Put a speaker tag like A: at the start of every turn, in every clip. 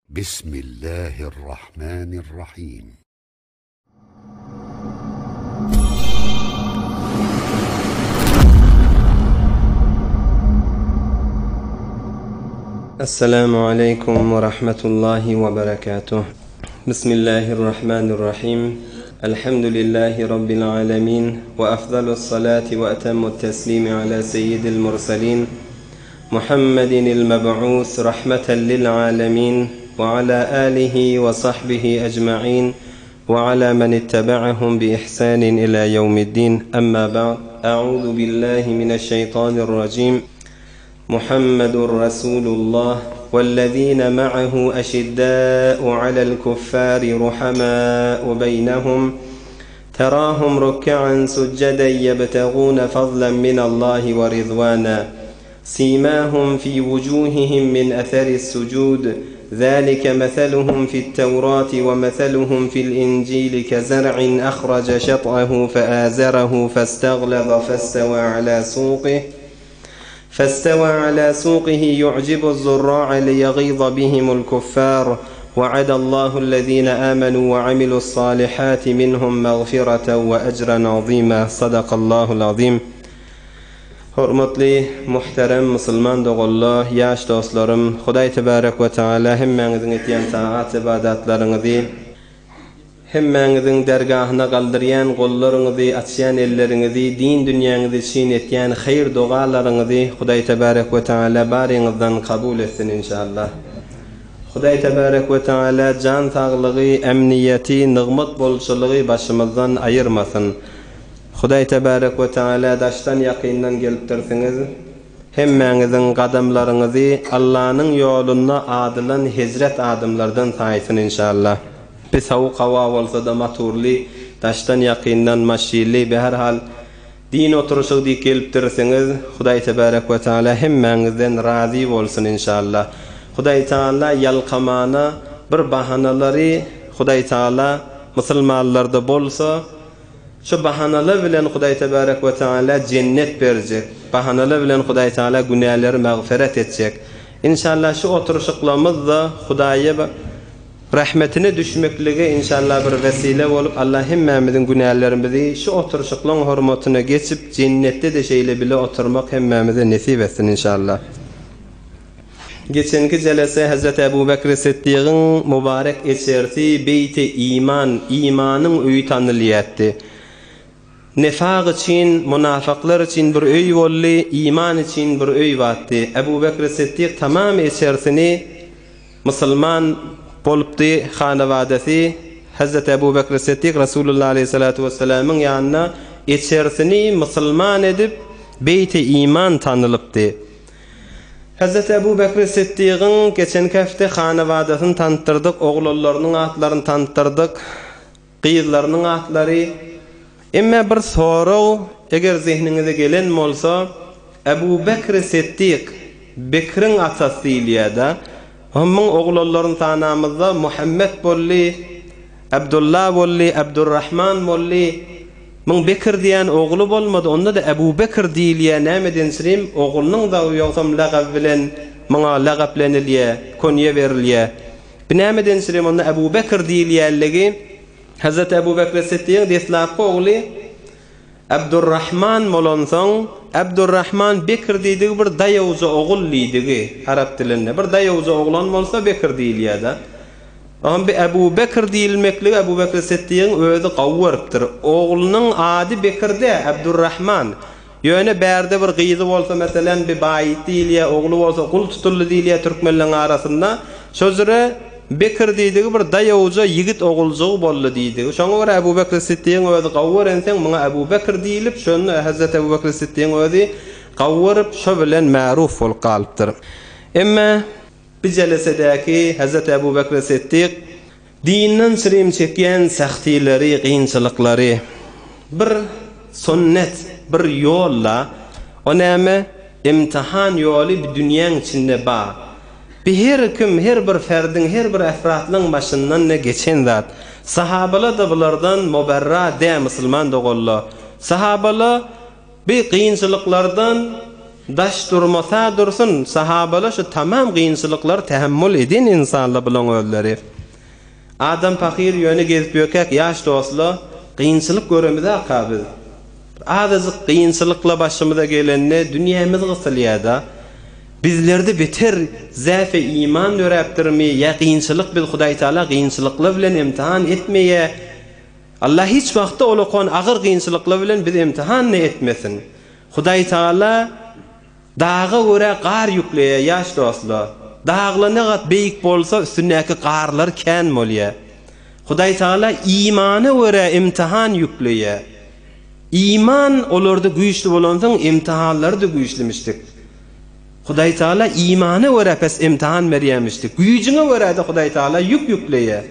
A: بسم الله الرحمن الرحيم.
B: السلام عليكم ورحمة الله وبركاته بسم الله الرحمن الرحيم الحمد لله رب العالمين وأفضل الصلاة وأتم التسليم على سيد المرسلين محمد المبعوث رحمة للعالمين وعلى آله وصحبه أجمعين وعلى من اتبعهم بإحسان إلى يوم الدين أما بعد أعوذ بالله من الشيطان الرجيم محمد رسول الله والذين معه أشداء على الكفار رحماء بينهم تراهم ركعا سجدا يبتغون فضلا من الله ورضوانا سيماهم في وجوههم من أثر السجود ذلك مثلهم في التوراة ومثلهم في الإنجيل كزرع أخرج شطأه فآزره فاستغلظ فاستوى على سوقه فاستوى على سوقه يعجب الزراع ليغيظ بهم الكفار وعد الله الذين آمنوا وعملوا الصالحات منهم مغفرة وأجرا عظيما صدق الله العظيم Hormatly, muhterem musulman doganlar, ýaş dostlarym, Hudaý tebarek we taala hemmäňiziň etýän taat-ybadatlaryňyzy, hemmäňiziň dergahyna galdyrýan gollaryňyzy, açýan elleriňizi, din dünýäňiz üçin etýän haýyr-dogalaryňyzy Hudaý tebarek we taala baryňyzdan kabul etsin inşallah. Hudaý tebarek we taala jan saglygy, emniýeti, nygmat bolçulygy başymyzdan aýyrmasyn. Hudaý tebarek we taala daşdan ýakyndan gelipdirsiňiz. Hemmäňiziň gadamlaryňyzy Allanyň ýolunda adylan hezret adamlardan saýsyn inşallah. Bi sowuk hawa bolsada maturly daşdan ýakyndan maşylly beherhal din oturyşygy diýip gelipdirsiňiz Hudaý tebarek we taala hemmäňizden razy bolsun inşallah. Hudaý taala ýalkamana bir bahanalary Hudaý taala musulmanlarda bolsa Şu bahanalar bilen Hudaý tebarek we taala jennet berjek. Bahanalar bilen Hudaý taala günäleri magfyrat etjek. Inşallah şu oturyşyklarymyzda Hudaýa rahmetine düşmeklige inşallah bir wesile bolup Allah hemmämiziň günälerimizi şu oturyşyklaň hormatyna geçip jennetde-de şeýle bile oturmak hemmämize nesip etsin inşallah. Geçenki jelese Hezreti Ebu Bekri Siddigiň mübarek eçersi Beýti Iman, Imanyň öýi tanylýatdy. Nifak üçin, munafyklar üçin bir öý boldy, iman üçin bir öý batdy. Ebu Bekri Siddik tamam eçersini musulman bolupdy, hanabadasy Hezreti Ebu Bekri Siddik Resulullah aleýhissalatu wessalamyň ýanyna eçersini musulman edip Beýti Iman tanylypdy. Hezreti Ebu Bekri Siddigiň geçenki hepde hanabadasyny tanytdyrdyk, oglanlarynyň atlaryny tanytdyrdyk, gyzlarynyň atlary. Emme bir sorag eger zehniňize gelen bolsa, Ebu Bekri Siddik, Bekriň atasy diýilýär-dä. Onuň oglanlaryny sanamyzda Muhammet boldy, Abdulla boldy, Abdurrahman boldy. Muň Bekir diýen ogly bolmady, onda-da Ebu Bekir diýilýär, näme edensirim, oglunyň dagy ýogsam lagaby bilen muňa lagaplenilýär, konýa berilýär. Bi näme edensirim, onda Ebu Bekir diýilýänligi Hezreti Ebu Bekri Siddigiň deslapky ogly Abdurrahman bolansoň, Abdurrahman Bekir diýdigi bir daýawja ogul diýdigi, arap dilinde. Bir daýawja oglan bolsa Bekir diýilýär-de. Oňa bi Ebu Bekr diýilmekligi Ebu Bekr Siddigiň özi gowy görüpdir. Oglunyň ady Bekr dä, Abdurrahman. Ýöne bärde bir gyzy bolsa, meselem, bi baýyt diýilýär, ogly bolsa gul tutuldy diýilýär türkmenleň arasynda. Şo jüre Bekr diýdigi bir daýawja ýigit oguljygy boldy diýdigi. Şoňa görä Ebu Bekr Siddigiň özi gowy görenseň, muňa Ebu Bekr diýlip, şonda Hezreti Ebu Bekr Siddigiň özi gowy görüp, şo bilen märuf bolup galypdyr. Emme. Bir jelesedäki Hezreti Ebu Bekri Siddik dinden çirim çekýän sähtileri, kynçylyklary bir sünnet, bir ýol-la. O näme? Imtihan ýoly bi dünýäň içinde ba. Bi her kim, her bir ferdiň, her bir efratlyň başyndan ne geçen zat. Sahabala-da bulardan muberra dä musulman doganlar. Sahabala bi kynçylyklardan. daş durmasa dursun, sahabalar şu tamam gynçylyklary tähemmül eden ynsanlar bulaň özleri. Adam pahyr ýöne gezip ýökäk ýaş dostla, gynçylyk göremizaka biz. Bir azajyk gynçylykla başymyza gelende dünýämiz gysylýada. Bizlerde beter zäfe iman döräpdirmi ýa gynçylyk biz Hudaýtagala gynçylyklar bilen imtihan etmeýä. Allah hiç wagtda olakan agyr gynçylyklar bilen bizi imtihan-da etmesin. Hudaýtagala daga görä gar ýükleýär ýaş dostlar. Daglar ne gat beýik bolsa üstündäki garlar kän bolýar. Hudaýtagala imana görä imtihan ýükleýär. Iman olarda güýçli bolansoň imtihanlary-da güýçlimişdik. Hudaýtagala imana görä pes imtihan berýärmişdik. Güýjüňe görä-de Hudaýtagala ýük ýükleýär.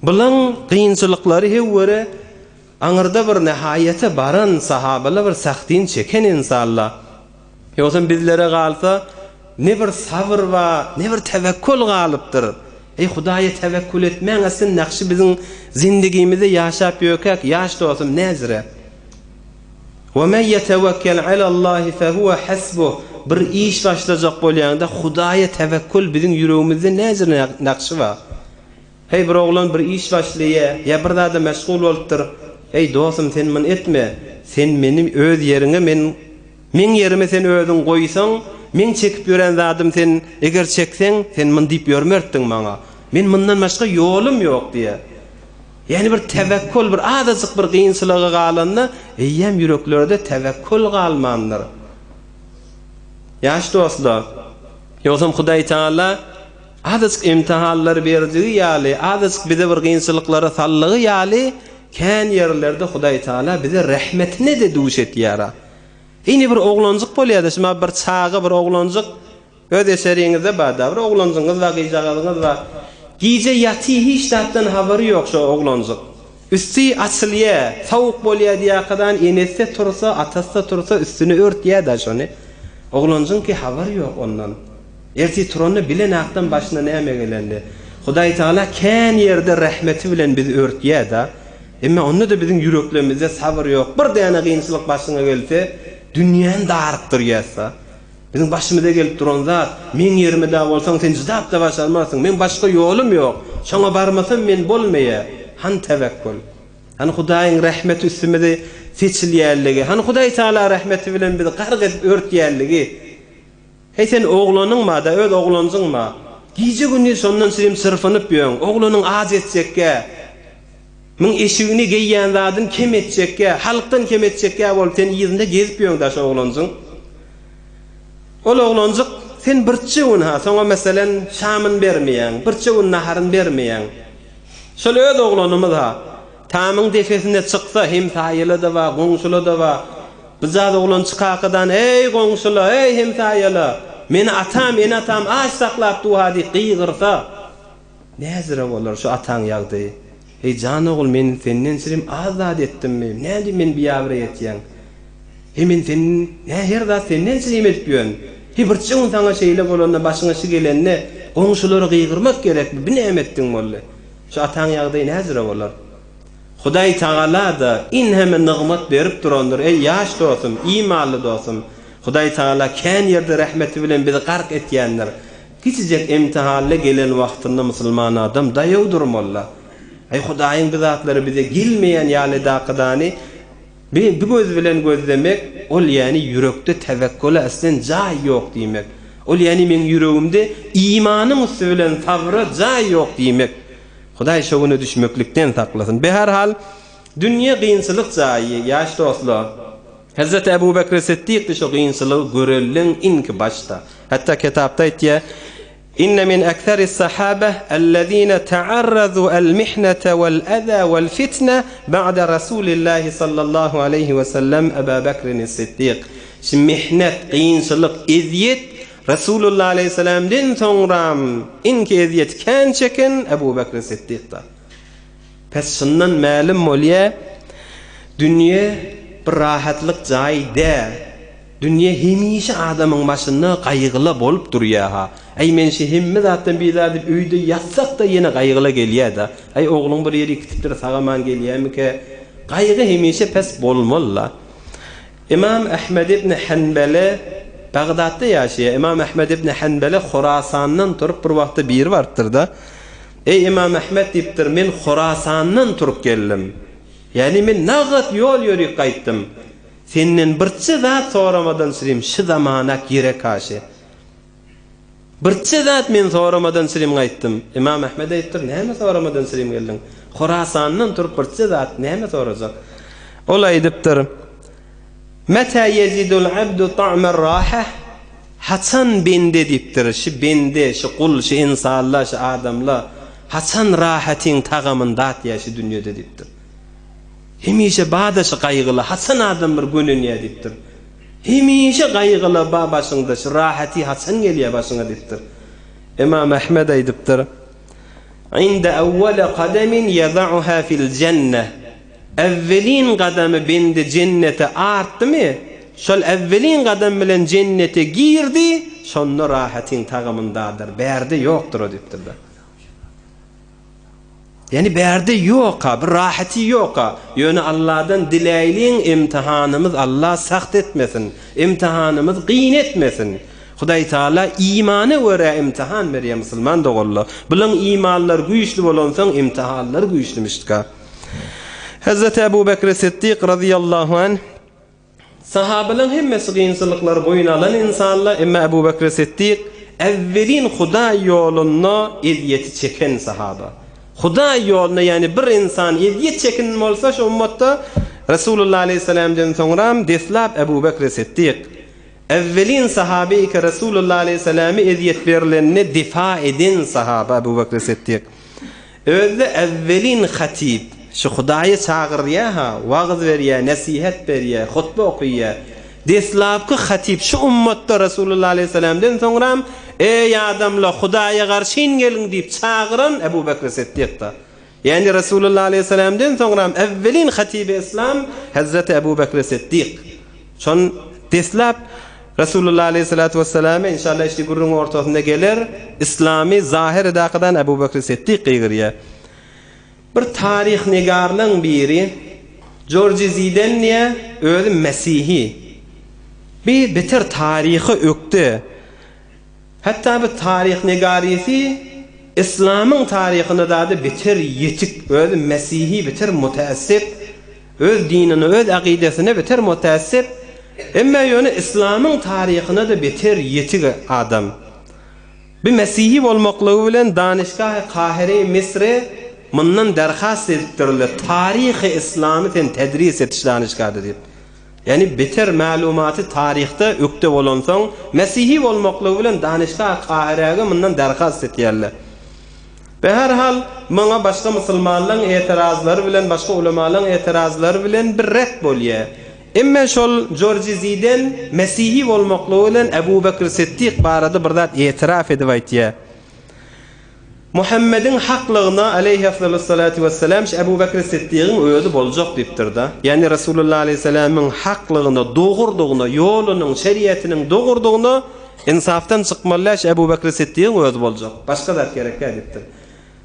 B: Bulaň kynçylyklary höwwere aňyrda bir nahaýata baran sahabalar bir sahtyn çeken ynsanlar. Ýogsam bizlere galsa ne bir sabyr bar, ne bir tewekkül galypdyr. Eý Hudaýa tewekkül etmäň aslyn nakşy biziň zindigimizde ýaşap ýökäk ýaş dostum näzire. Ve men ýetewekkel alallahi fehuve hasbuh bir iş başlajak bolýaňda Hudaýa tewekkül biziň ýüregimizde näzire nakşy bar. Heý bir oglan bir iş başlaýa ýa bir zada meşgul bolupdyr, Eý dosum sen muny etme, sen meni öz ýeriňe men meň ýerime sen özüň goýsaň, meň çekip ýören zadym sen eger çekseň, sen muny diýip ýörmertdiň maňa. Men mundan başga ýolum ýok diýýä. Ýagny bir tewekkül bir azajyk bir gynçylyga galanda eýýäm ýüreklerde tewekkül galmandyr. Ýaş dostlar, ýogsam Hudaý Tagala Azajyk imtihanlar berdigi ýaly, azajyk bize bir kynçylyklara saldygy ýaly, kän ýerlerde Hudaý Tagala bize rehmetine-de duş etýär-a. Ine bir oglanjyk bolýar-da, şuma bir çaga, bir oglanjyk, öz eşeriňizde bar-da, bir oglanjygyňyz bar, gyzjagazyňyz bar. Gije ýaty, hiç zatdan habary ýok şo oglanjyk. Üsti açylýar, sowuk bolýar diýýärkadan, enesi-de tursa, atasy-da tursa, üstüni örtýär-de şony. Oglanjygyňky habary ýok ondan. Ertir turanda bilenakdan başyna näme gelenini. Hudaýtagala kän ýerde rehmeti bilen bizi örtýär-da. Emma onda-da biziň ýüreklerimizde sabyr ýok. Bir däne kynçylyk başyňa gelse, dünýäni darykdyrýas-da. Biziň başymyza gelip duran zat, meň ýerime-dä bolsaň, sen jydap-da başarmarsyň. Meň başga ýolum ýok. Şoňa barmasam men bolmaýa. Hany tewekkül? Hany Hudaýyň rehmeti üstümize seçilýänligi? Hany Hudaýtagala rehmeti bilen bizi gark edip örtýänligi? Heý sen oglanyň ma-da, öz oglanjyň ma. Gije-gündiz şondan çirim çyrpynyp ýöň. Oglanyň aç etjekgä. Myň eşigini, geýýän zadyny kem etjekgä, halkdan kem etjekgä bolup sen yzynda gezip ýöň-dä şo oglanjyň. Ol oglanjyk sen birçe gün ha, soňa meselen şamyny bermeýäň, birçe gün naharyny bermeýäň. Şol öz oglanymyz ha. Tamyň depesine çyksa, hemsaýala-da bar, goňşula-da bar. Bijaz oglan çykakadan, Eý, goňşula, eý, hemsaýala! Meni atam, ene-atam aç saklap duha diýip gygyrsa, näzire bolar şu ataň ýagdaýy? Eý, jan ogul, men senden çirim az zat etdimmi? Nädip meni biabraý etýäň? Heý, men sen, nä her zat senden çirim edip ýörün? Heý, birje gün saňa şeýle bolanda, başyňa şi gelende, goňşulara gygyrmak gerekmi? Bi näme etdiň boldy? Şu ataň ýagdaýy näzire bolar? Hudaý Tagala-da inheme nygmat berip durandyr, eý, ýaş dostum, imanly dostum! Hudaý Tagala kän ýerde rehmeti bilen bizi gark etýändir. Kiçijek imtihanly gelen wagtynda musulman adam daýaw durmaly-da. Eý, Hudaýyň bu zatlary bize gelmeýän ýaly edakydany bi bi göz bilen gözlemek, ol ýäni ýürekde tewekkula islen jaý ýok diýmek. Ol ýäni meň ýüregimde imanyň üsti bilen sabra jaý ýok diýmek. Hudaý şo güne düşmeklikden saklasyn. Beherhal, dünýe gynçylyk jaýy, ýaş dostlar. Hezreti Ebu Bekri Siddik-di şo gynçylygy görelleň inki başda. Hatda kitapda aýtýar, Inne min ekseris-sahabeh ellezine ta'arrazu el-mihnete wel-eza wel-fitne ba'de Rasulillahi sallallahu aleýhi we sellem Eba Bekrin-is-Siddik. Şu mihnet, gynçylyk, ezýet Resulullah aleýhissalamden soňram iňki ezýeti kän çeken Ebu Bekri Siddikdir. Pes şundan mälim bolýar, dünýe bir rahatlyk jaý däl. Dünýe hemişe adamyň başynda gaýgyla bolup durýar-ha. Äý men şi hemme zatdan bizar diýip öýde ýatsak-da ýene gaýgyla gelýär-de. Äý ogluň bir ýeri gitipdir sag-aman gelýärmikä? Gaýgy hemişe pes bolmaly-la. Ymam Ahmed ibn Hanbele. Bagdatda ýaşaýar. Ymam Ahmet ibn Hanbele Horasandan turup bir wagtda biri barypdyr-da, Eý, Ymam Ahmet diýipdir, men Horasandan turup geldim. Ýagny men nagt ýol ýörük gaýtdym. Senden birçe zat soramadan çyrim şi zamana gerek aşy. Birçe zat men soramadan çyrim gaýtdym. Ymam Ahmet aýypdyr, näme soramadan çyrim geldiň? Horasandan turup birçe zat näme sorajak? Ol aýdypdyr, Meta ýezidul abdu ta'mer raha? Haçan bende diýipdir, şi bende, şi gul, şi ynsanla, şi adamla haçan rahatyň tagamyny datýar şi dünýede diýipdir. Hemişe bada şi gaýgyly, haçan adam bir gönenýär diýipdir. Hemişe gaýgyly ba başyňda, şi rahaty haçan gelýär başyňa diýipdir. Ymam Ahmed aýdypdyr, Inde awwala kademin ýazauha fil jenneh. Äwwelin gadamy bende jennete artdymy, şol äwwelin gadam bilen jennete girdi, şonda rahatyň tagamyndadyr, bärde ýokdur o diýipdir-de. Ýagny bärde ýok-a, bir rahaty ýok-a. Ýöne Alladan diläýliň, imtihanymyz Alla saht etmesin, imtihanymyz gyn etmesin. Hudaý Taala imana görä imtihan berýär musulman doganlar. Bulaň imanlary güýçli bolansoň imtihanlary güýçlimişdika. Hezreti Ebu Bekri Siddik razyýallahu anh, Sahabalaryň hemmesi kynçylyklary boýun alan ynsanlar, emma Ebu Bekri Siddik äwwelin Hudaý ýolunda ezýeti çeken sahaba. Hudaý ýolunda, ýagny bir ynsan ezýet çekin bolsa şu ummatda Resulullah aleýhissalamdan soňram deslap Ebu Bekri Siddik. Äwwelin sahaby ki Resulullah aleýhissalamy ezýet berleninde difa eden sahaba Ebu Bekri Siddik. Özi-de äwwelin hatyp, şu Hudaýa çagyrýa-ha, wagyz berýä, nesihat berýä, hutba okyýa. Deslapky hatyp şu ummatda Resulullah aleýhissalamdan soňram, Eý, adamlar, Hudaýa garşyn geliň diýip çagyran Ebu Bekri Siddik-da. Ýagny Resulullah aleýhissalamdan soňram äwwelin hatyby yslam Hezreti Ebu Bekri Siddik. Şon deslap Resulullah aleýhissalatu wessalame inşallah işli gürrüň ortasynda geler, yslamy zahyr edakydan Ebu Bekri Siddik gygyrýar. Bir taryhnigarlaň biri Jorji Ziden diýýär, özi mesihi. Bir beter taryha ökde. Hatda bir taryhnigarysy yslamyň taryhyna zady beter ýetik, özi mesihi beter mutäessip. Öz dinine, öz akydesine beter mutäessip, emma ýöne yslamyň taryhyna-da beter ýetik adam. Bir mesihi bolmaklygy bilen Danyşgahy Kahyre-i Misre mundan derhast edipdirler, Taryhy yslamy sen tedris et şu danyşgahda diýip. Ýagny beter mälumaty taryhda ökde bolansoň, mesihi bolmaklygy bilen Danyşgahy Kahyräge mundan derhast etýärler. Beherhal, muňa başga musulmanlaň etirazlary bilen, başga ulemalaň etirazlary bilen bir ret bolýar. Emme şol Jorji Ziden mesihi bolmaklygy bilen Ebu Bekr Siddik barada bir zat etiraf edip aýtýar. Muhammediň haklygyna aleýhi afdalus-salatu wessalam şu Ebu Bekr Siddigiň özi boljak diýipdir-de. Ýagny Resulullah aleýhissalamyň haklygyna, dogrudygyna, ýolunyň, şeriatynyň dogrudygyna Ynsapdan çykmaly däş Ebu Bekri Siddigiň özi boljak. Başga zat gerekgä diýipdir.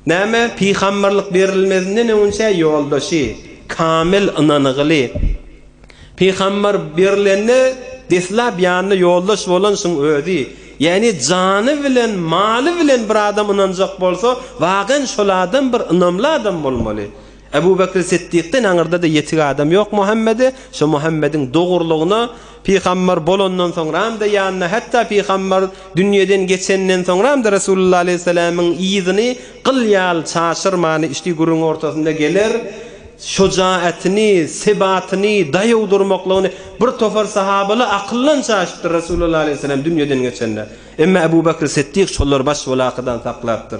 B: Näme, pygamberlik berilmezinden öňünçä ýoldaşy, kamil ynanygyly. Pygamber berilende deslap ýanynda ýoldaş bolan şuň özi. Ýagny jany bilen, maly bilen bir adam ynanjak bolsa, wagan şol adam bir ynamly adam bolmaly. Ebu Bekri Siddiqden aňyrda-da ýetik adam ýok Muhammede, şo Muhammediň dogrulygyna pygamber bolandan soňram-da ýanyna, hatda pygamber dünýeden geçenden soňram-da Resulullah aleýhissalamyň yzyny gyl ýaly çaşyrmany içdi gürrüň ortasynda geler, şojaätini, sebatyny, daýaw durmaklygyny bir topar sahabalar akyldan çaşypdyr Resulullah aleýhissalam dünýeden geçende. Emma Ebu Bekri Siddik şolary baş belakydan saklapdyr.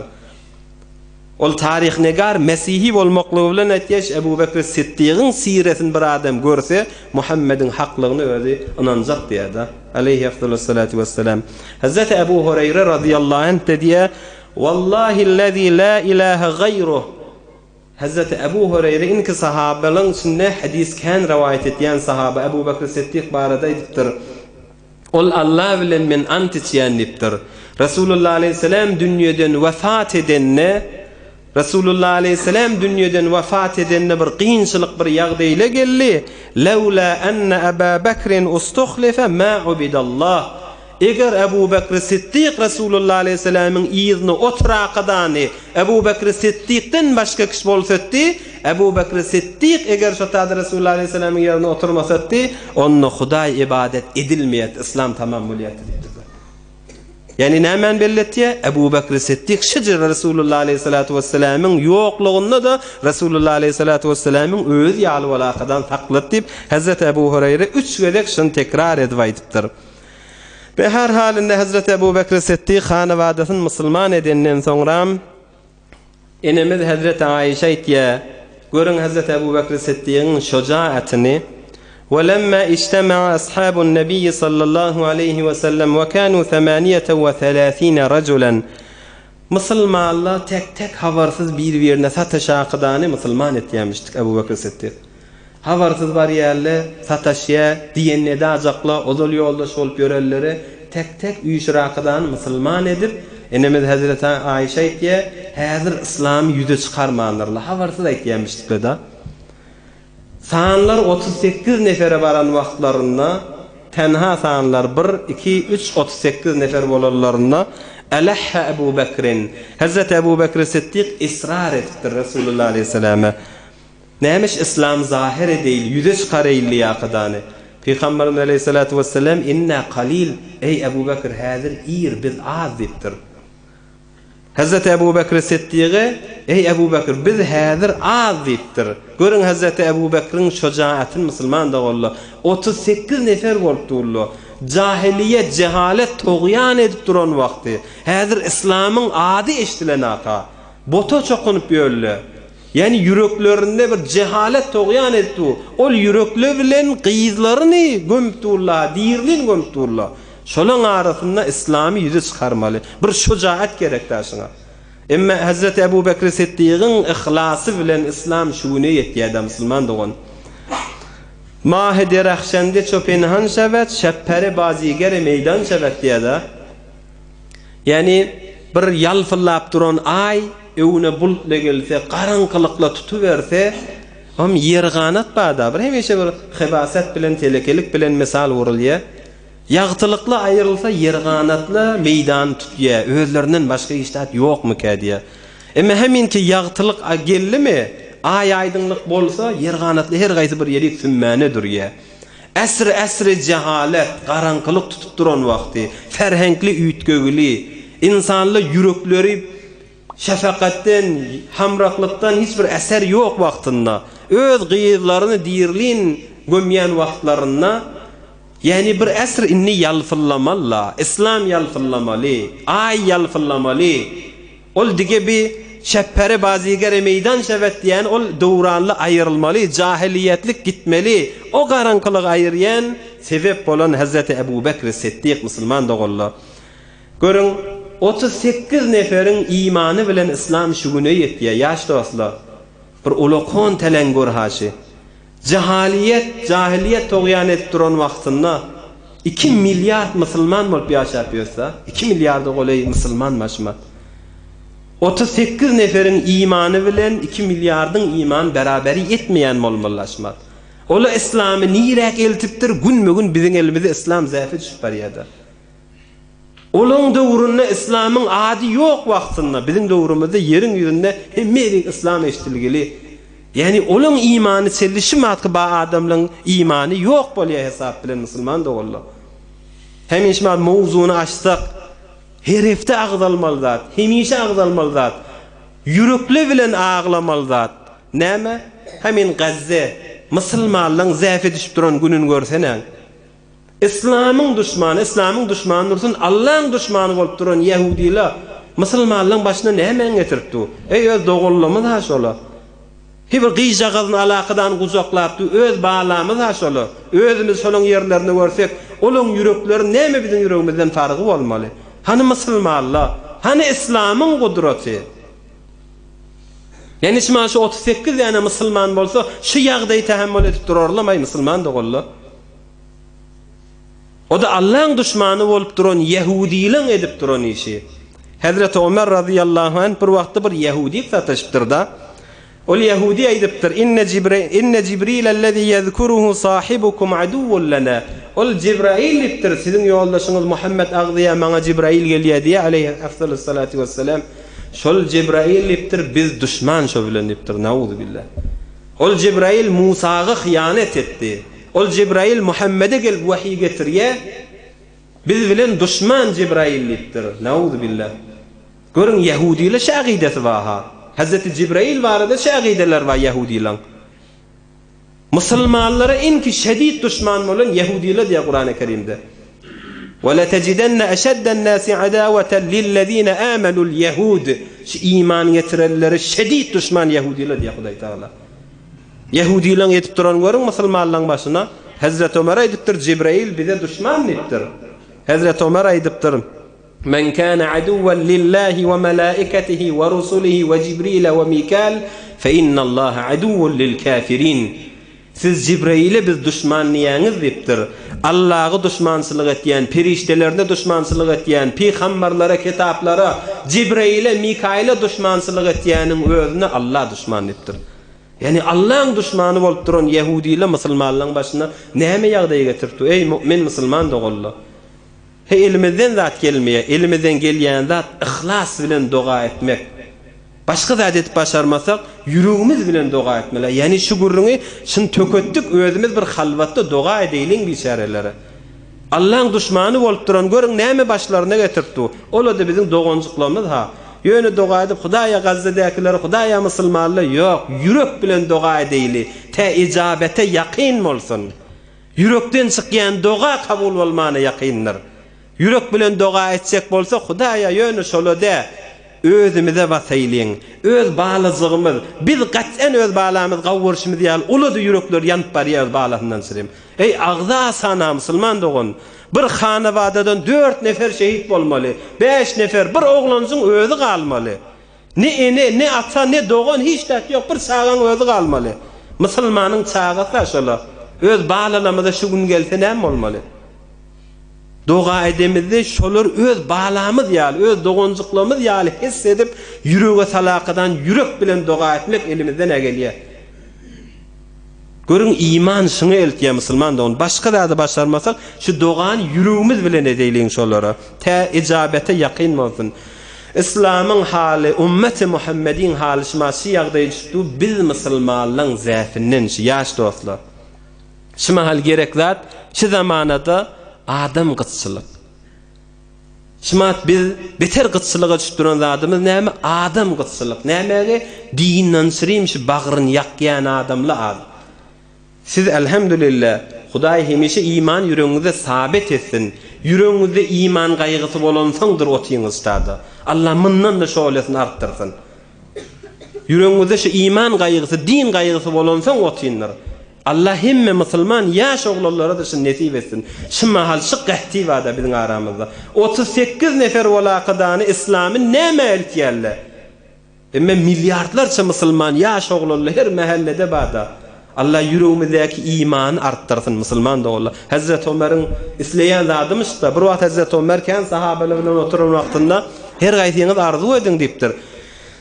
B: Ol taryhnegar mesihi bolmaklygy bilen aýtýaş, Ebu Bekri Siddigiň siresini bir adam görse, Muhammediň haklygyny özi ynanjak diýýär-de. Aleýhi efdalus-salatu wes-selam. Hezreti Ebu Hureýre razyýallahu anh-de diýýär, Wallahillezî lâ ilâhe gaýruh. Hezreti Ebu Hureýre inki sahabalaryň içinde hadys kän rowaýat etýän sahaba Ebu Bekri Siddik barada aýdypdyr. Ol Alla bilen men ant içýän diýipdir. Resulullah aleýhissalam dünýeden wefat edende, Resulullah aleýhissalam dünýeden wefat edende bir kynçylyk bir ýagdaýla geldi, Lewla enne Eba Bekrin ustuhlife ma ubidallah. Eger Ebu Bekri Siddik Resulullah aleýhissalamyň yzyna oturakadany Ebu Bekri Siddikden başga kişi bolsatdy, Ebu Bekri Siddik eger şo tada Resulullah aleýhissalamyň ýerine oturmasatdy, onda Hudaý ybadat edilmeýärdi, yslam tamam bolýardy diýipdirler. Ýagny nämäni belli etýär? Ebu Bekri Siddik şejere Resulullah aleýhissalatu wessalamyň ýoklugynda-da Resulullah aleýhissalatu wessalamyň özi ýaly bolakadan saklady diýip, Hezreti Ebu Hureýre üç gezek şuny tekrar edip aýdypdyr. Be her halynda Hezreti Ebu Bekri Siddik hanabadasyny musulman edenden soňram, Enemiz hezreti Aişe aýtýar, Görüň hezreti Ebu Bekri Siddigiň şojaatyny, Ve lemme ijtema'a ashabun nebiyyi sallallahu aleýhi we sellem we kanu semaniyete we selasine rajulen Musulmanlar tek-tek habarsyz bir-birine sataşakydany musulman etýämişdik Ebu Bekri Siddik. Habarsyz barýarlar, sataşýar, diýenini edajaklar, ozal ýoldaş bolup ýörenleri tek-tek üýşürakadany musulman edip, enemiz hezreti Aýşe aýtýar, häzir yslamy ýüze çykarmandyrlar, habarsyz aýtýarmyşdyklar-da. Sanlar 38 nefere baran wagtlarynda, tenha sanlar bir, iki, üç, 38 nefer bolanlarynda, Elehhe Ebu Bekrin, hezreti Ebu Bekri Siddik ysrar edipdir Resulullah aleýhissalama, Nämiş yslam zahyr edeýli, ýüze çykareýli ýakydany. Pygamberimiz aleýhissalatu wessalam, Inna kalil, eý Ebu Bekr häzir ir, biz az diýipdir. Hezreti Ebu Bekri Siddige, Eý Ebu Bekr, biz häzir az diýipdir. Görüň hezreti Ebu Bekriň şojaatyny musulman doganlar. 38 nefer bolup durlar. Jahiliýet, jehalet togýan edip duran wagty. Häzir yslamyň ady eşdilenaka. Bota çokunyp ýörler. Ýagny ýüreklerinde bir jehalet togýan edip dur. Ol ýürekle bilen gyzlaryny gömüp durlar, dirilin gömüp durlar. Şolaň arasynda yslamy ýüze çykarmaly. Bir şujaat gerek daşyňa. Emma Hezreti Ebu Bekri Siddigiň yhlasy bilen yslam şu güne ýetýär-dä musulman dogan. Mahy derahşende ço penhan şewet, şepperi bazigeri meýdan şewet diýýär-dä. Ýagny bir ýalpyldap duran aý öwüne bulutly gelse, garaňkylykla tutuberse, hom ýerganat bar-da, bir hemişe bir hebaset bilen, telekelik bilen mysal urulýar. Ýagtylykly aýrylsa, ýerganatly meýdany tutýar, özlerinden başga hiç zat ýokmyka diýýär. Emma heminki ýagtylyk geldimi, aý aýdyňlyk bolsa, ýerganatly her haýsy bir ýerik sümmänä durýar. Äsr-äsri jehalet, garaňkylyk tutup duran wagty, ferhenkli üýtgegili, ynsanly ýürekleri şefakatden, hamraklykdan hiç bir eser ýok wagtynda, öz gyzlaryny dirlin gömýän wagtlarynda, ýagny bir äsr indi ýalpyllamaly-la, yslam ýalpyllamaly, aý ýalpyllamaly, Ol dige bi şepperi bazigere meýdan şebet diýen ol döwranly aýrylmaly, jahylyýetlik gitmeli, o garaňkylygy aýyrýan sebep bolan Hezreti Ebu Bekri Siddik musulman doganlar. Görüň, 38 neferiň imany bilen yslam şu güne ýetýär, ýaş dostlar. Bir ulakan teleň görhaşy. Jahalyýet, jahylyýet togýan edip duran wagtynda iki milliard musulman bolup ýaşap ýörse, iki milliarda golaý musulman başyma. 38 neferiň imany bilen iki milliardyň imany beraberi ýetmeýän bolmaly aşmat. Ola islamy niräk eltipdir, günbe-gün biziň elimize islam zäfe düşüp barýada. Olaň döwründe yslamyň ady ýok wagtynda, biziň döwrümizde ýeriň ýüzünde hemme ýerik yslam eşdilgili. Ýagny olaň imany çelli şu matky ba adamlaň imany ýok bolýa hesap bilen musulman doganlar. Hemişe mat mowzuny açsak her hepde agzalmaly zat, hemişe agzalmaly zat, ýürekle bilen aglamaly zat. Näme? Hemin Gazze musulmanlaň zäfe düşüp duran gününi görsenäň. Yslamyň duşmany, yslamyň duşmany dursun, Allaň duşmany bolup duran ýehudylar musulmanlaň başyna nämäni getirip dur? Eý öz doganlarymyz-ha şolar. He bir gyzjagazyny alakadan gujaklap dur, öz balamyz-ha şolar. Özümiz şolaň ýerlerini görsek, olaň ýürekleri näme biziň ýüregimizden fargy bolmaly? Hany musulmanlar? Hany yslamyň gudraty? Ýani şuman şu 38 däne musulman bolsa, şu ýagdaýy tähemmül edip durarlamaý musulman doganlar? O-da Allaň duşmany bolup duran ýehudylaň edip duran işi. Hezreti Omer razyýallahu anh bir wagtda bir ýehudy sataşypdyr-da. Ol ýehudy aýdypdyr, Inne Jibre, inne Jibrilellezi ýezkuruhu sahibukum aduwwun lena. Ol Jebraýyl diýipdir, siziň ýoldaşyňyz Muhammet agzaýar, maňa Jebraýyl gelýär diýýär, aleýhi afdalus-salatu wes-selam. Şol Jebraýyl diýipdir, biz duşman şo bilen diýipdir, nauzubilla. Ol Jebraýyl Musaga hyýanet etdi. Ol Jebraýyl Muhammede gelip wahyý getirýär, biz bilen duşman Jebraýyl diýipdir, nauzubilla. Görüň ýehudyla şä akydasy bar-ha. Hezreti Jebraýyl barada şä akydalar bar ýehudylaň. Musulmanlara iňki şedid duşman bolan ýehudylar diýýär Kurany Kerimde. Ve letecidenne eşedden nasi adaweten lillezine amenul yehud. Şu iman getirenlere şedid duşman ýehudylar diýýär Hudaý Tagala. Ýehudylaň edip duran görüň musulmanlaň başyna. Hezreti Ömer aýdypdyr, Jibreýil bize duşman diýipdir. Hezreti Ömer aýdypdyr. Men kâne aduwwen lillahi we melâiketihi we rusulihi we Jibrile we Mikal fe innallaha aduwwun lil käfirin. Siz Jibreýile biz duşman diýýäňiz diýipdir. Allagy duşmançylyk etýän, perişdelerine duşmançylyk etýän, pygambarlara, kitaplara, Jibreýile, Mikaýyla duşmançylyk etýäniň özüne Alla duşman diýipdir. Ýagny Allaň duşmany bolup duran ýehudylar musulmanlaryň başyna näme ýagdaý getiripdi, eý mu'min musulman doganlar! He elimizden zat gelmeýär, elimizden gelýän zat yhlas bilen doga etmek. Başga zat edip başarmasak, ýüregimiz bilen doga etmeli. Ýagny şu gürrüňi çyn töketdik, özümiz bir halwatda doga edeýliň biçärelere. Allaň duşmany bolup duran görüň näme başlaryna getirip dur. Ola-da biziň doganjyklarymyz ha. Ýöne doga edip Hudaýa Gazzadäkileri Hudaýa musulmanlar ýok, ýürek bilen doga edeýli, tä ijabete ýakyn bolsun. Ýürekden çykýan doga kabul bolmana ýakyndyr. Ýürek bilen doga etjek bolsak Hudaýa ýöne şola dä, özümize basaýlyň. Öz balajygymyz, biz gat'en öz balamyz gawurşymyz ýaly ulady ýürekleri ýanyp barýa öz balasyndan çyrim. Eý agza asana musulman dogan. Bir hanabadadan dört nefer şehit bolmaly, bäş nefer, bir oglanjyň özi galmaly. Ne ene, ne ata, ne dogan hiç zat ýok, bir çagaň özi galmaly. Musulmanyň çagasy-a şola. Öz balalamyza şu gün gelse näme bolmaly? Doga edemizde şolar öz balamyz ýaly, öz doganjyklarymyz ýaly his edip, ýürege salakadan ýürek bilen doga etmek elimizden-ä gelýär. Görüň iman şuňa eltýär musulman dogan. Başga zady başarmasak şu dogany ýüregimiz bilen edeýliň şolara. Tä ijabete ýakyn bolsun. Islamyň haly, ummeti Muhammediň haly şuma şy ýagdaýa düşüpdi biz musulmanlaň zäfinden şy ýaş dostlar. Şy mahal gerek zat şy zamanada adam gytçylyk. Şumat biz beter gytçylyga düşüp duran zadymyz näme? Adam gytçylyk. Nämäge? Dindançyrym şu bagryny ýakýan adamla az. Siz Elhamdülillah, Hudaý hemişe iman ýüregiňizde sabit etsin. Ýüregiňizde iman gaýgysy bolansoňdyr otyňyzda-da. Allah mundan-da şowlasyny artdyrsyn. Ýüregiňizde şu iman gaýgysy, din gaýgysy bolansoň otyndyr. Allah hemme musulman ýaş oglanlara-da şuny nesip etsin. Şu mahal şu gähti barda biziň aramyzda. 38 nefer bolakadany islamy nämä eltýärler? Emme milliardlarça musulman ýaş oglanlar her mähellede barda. Allah ýüregimizdäki imany artdyrsyn musulman doganlar. Hezreti Ömeriň isleýän zadymyşda bir wagt Hezreti Ömer kän sahabalar bilen oturan wagtynda her gaýsyňyz arzuw ediň diýipdir.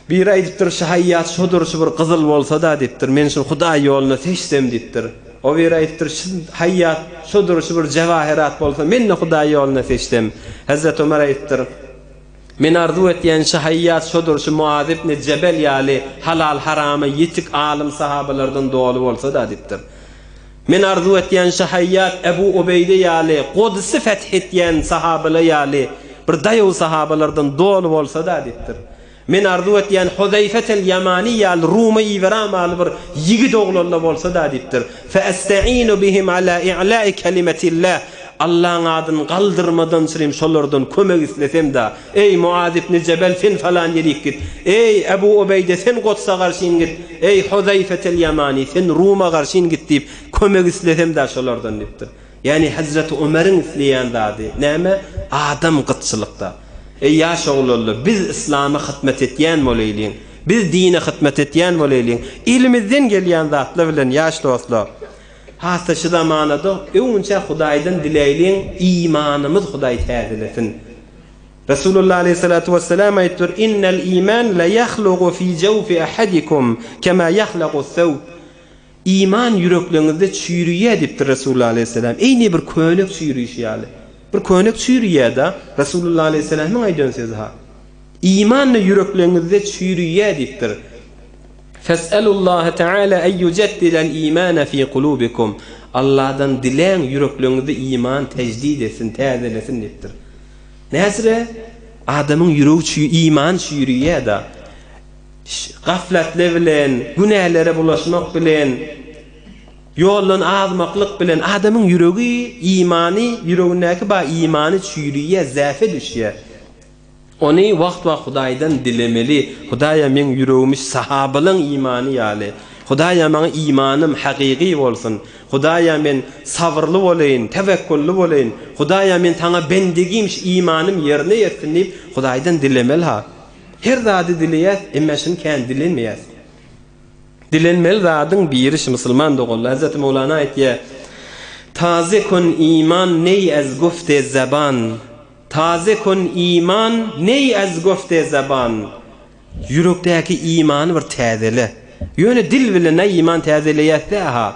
B: Biri aýdypdyr şu haýýat şodur şu bir gyzyl bolsada diýipdir men şuny Hudaý ýoluna seçsem diýipdir. O biri aýdypdyr şu haýýat şodur şu bir jewaherat bolsa men-de Hudaý ýoluna seçsem. Hezreti Ömer aýdypdyr. Men arzuw etýän şu haýýat şodur şu Muaz ibni Jebel ýaly halal-harama ýetik alym sahabalardan doly bolsa-da diýipdir. Men arzuw etýän şu haýýat Ebu Ubeýde ýaly Kodusy feth etýän sahabalar ýaly bir daýaw sahabalardan doly bolsa-da diýipdir. Men arzuw etýän Huzeýfetel Ýamani ýaly Ruma iberamaly bir ýigit oglanlar bolsa-da diýipdir. Feesta'inu bihim ala i'la'i kelimetillah Allaň adyny galdyrmadan çyrim şolardan kömek islesem-da. Eý, Muaz ibni Jebel sen falan ýerik git. Eý, Ebu Ubeýde sen Godsa garşyn git. Eý, Huzeýfetel Ýamani sen Ruma garşyn git diýip kömek islesem-da şolardan diýipdir. Ýagny Hezreti Ömeriň isleýän zady näme? Adam gytçylykda. Eý ýaş oglanlar, biz yslama hytmat etýän bolaýlyň. Biz dine hytmat etýän bolaýlyň. Elimizden gelýän zatlar bilen ýaş dostlar. Has-da şu zamanada öňünçä Hudaýdan diläýliň, imanymyz Hudaý täzelesin. Resulullah aleýhissalatu wessalam aýtdyr, Innel iman la ýahlugu fi jawfi ahadikum kema ýahlagu thawb. Iman ýürekleriňizde çüýrüýär diýipdir Resulullah aleýhissalam. Eýni bir könek çüýrüýşi ýaly. Bir könek çüýrüýär-da, Resulullah aleýhissalamyň aýdan sözi-ha. Iman-da ýürekleriňizde çüýrüýär diýipdir. Fes'elullaha teala en yujeddidel imana fi kulubikum. Allahdan diläň ýürekleriňizde iman tejdid etsin, täzelesin diýipdir. Näzire adamyň ýüregi çüý, iman çüýrüýär-da. Gaflatle bilen, günälere bulaşmak bilen, ýoldan azmaklyk bilen adamyň ýüregi, imany, ýüregindäki bar imany çüýrüýär, zäfe düşýär. Ony wagt-wagt Hudaýdan dilemeli, Hudaýa meň ýüregimi sahabalaň imany ýaly, Hudaýa maňa imanym hakyky bolsun, Hudaýa men sabyrly bolaýyn, tewekgully bolaýyn, Hudaýa men saňa bendigim şu imanym ýerine ýetsin diýip Hudaýdan dilemeli-ha. Her zady dileýäs, emma şuny kän dilenmeýäs. Dilenmeli zadyň biri şu musulman doganlar. Hezreti Mowlana aýtýar, Taze kun iman neý ez gufte zeban, Taze kun iman neý ez gufte zeban. Ýürekdäki imany bir täzele. Ýöne dil bilen-ä iman täzeleýäs dä-ha.